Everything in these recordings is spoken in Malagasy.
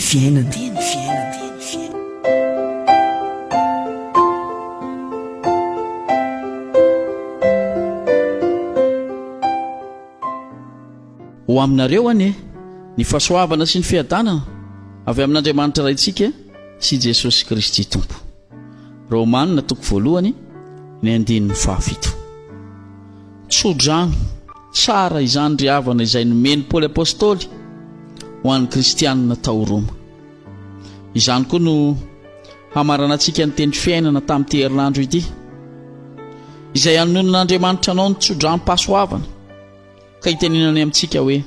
fiainana. Teny fiainana. Teny fiainana. Ho aminareo anie ny fahasoavana sy ny fiadanana avy amin'Andriamanitra Raintsika sy Jesosy Kristy Tompo. Romana toko voalohany ny andininy fahafito. Tsodrano tsara izany ry havana izay nomen'i Paoly Apostoly ho an'ny kristianina tao Roma. Izany koa no hamaranantsika ny teny fiainana tamin'ity herinandro ity. Izay hanononan'Andriamanitra anao ny tsodranom-pahasoavana ka hitenenany amintsika hoe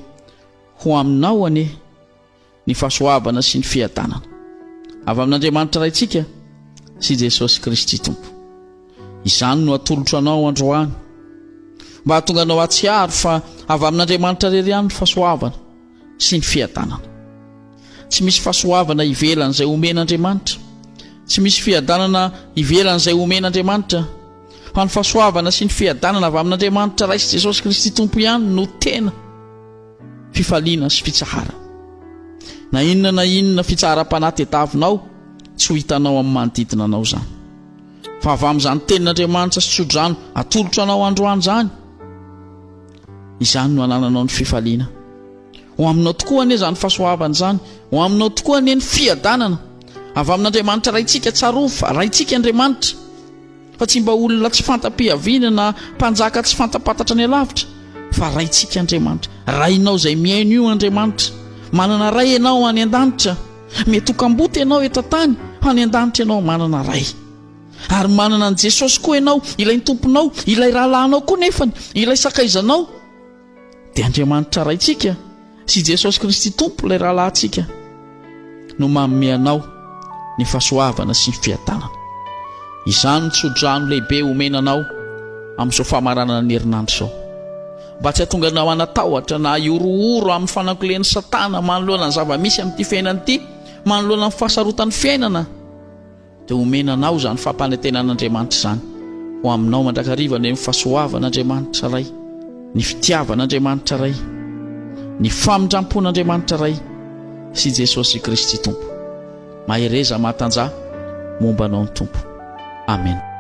ho aminao anie ny fahasoavana sy ny fiadanana avy amin'Andriamanitra Raintsika sy Jesosy Kristy Tompo. Izany no atolotro anao androany mba hahatonga anao hahatsiaro fa avy amin'Andriamanitra irery ihany ny fahasoavana sy ny fiadanana. Tsy misy fahasoavana ivelan'izay omen'Andriamanitra. Tsy misy fiadanana ivelan'izay omen'Andriamanitra. Fa ny fahasoavana sy ny fiadanana avy amin'Andriamanitra Ray sy Jesosy Kristy Tompo ihany no tena fifaliana sy fitsaharana. Na inona na inona fitsaharam-panahy tediavinao, tsy ho hitanao amin'ny manodidina anao izany. Fa avy amin'izany tenin'Andriamanitra sy tsodrano atolotra anao androany izany, izany no anananao ny fifaliana. Ho aminao tokoa anie izany fahasoavana izany, ho aminao tokoa anie ny fiadanana avy amin'Andriamanitra Raintsika. Tsarovy fa Raintsika Andriamanitra. Fa tsy mba olona tsy fanta-pihaviana na mpanjaka tsy fanta-pantatra any alavitra, fa Raintsika Andriamanitra. Rainao izay mihaino io Andriamanitra. Manana Ray ianao any an-danitra. Mety ho kamboty ianao eto an-tany, fa any an-danitra ianao manana Ray. Ary manana an'i Jesosy koa ianao, ilay Tomponao, ilay rahalahinao koa nefany, ilay sakaizanao. Dia Andriamanitra Raintsika sy Jesosy Kristy Tompo ilay rahalahintsika no manome anao ny fahasoavana sy ny fiadanana. Izany no tsodrano lehibe omena anao amin'izao famaranana ny herinandro izao. Mba tsy hahatonga anao hanatahotra na hihorohoro amin'ny fanankolen'i Satana manoloana ny zava-misy amin'ity fiainana ity, manoloana ny fahasarotan'ny fiainana. Dia omena anao izany fampanantenan'Andriamanitra izany. Ho aminao mandrakariva anie ny fahasoavan'Andriamanitra Ray, ny fitiavan'Andriamanitra Ray, ny famindrampon'Andriamanitra Ray sy Jesosy Kristy Tompo. Mahereza mahatanjaha momba anao ny Tompo. Amen.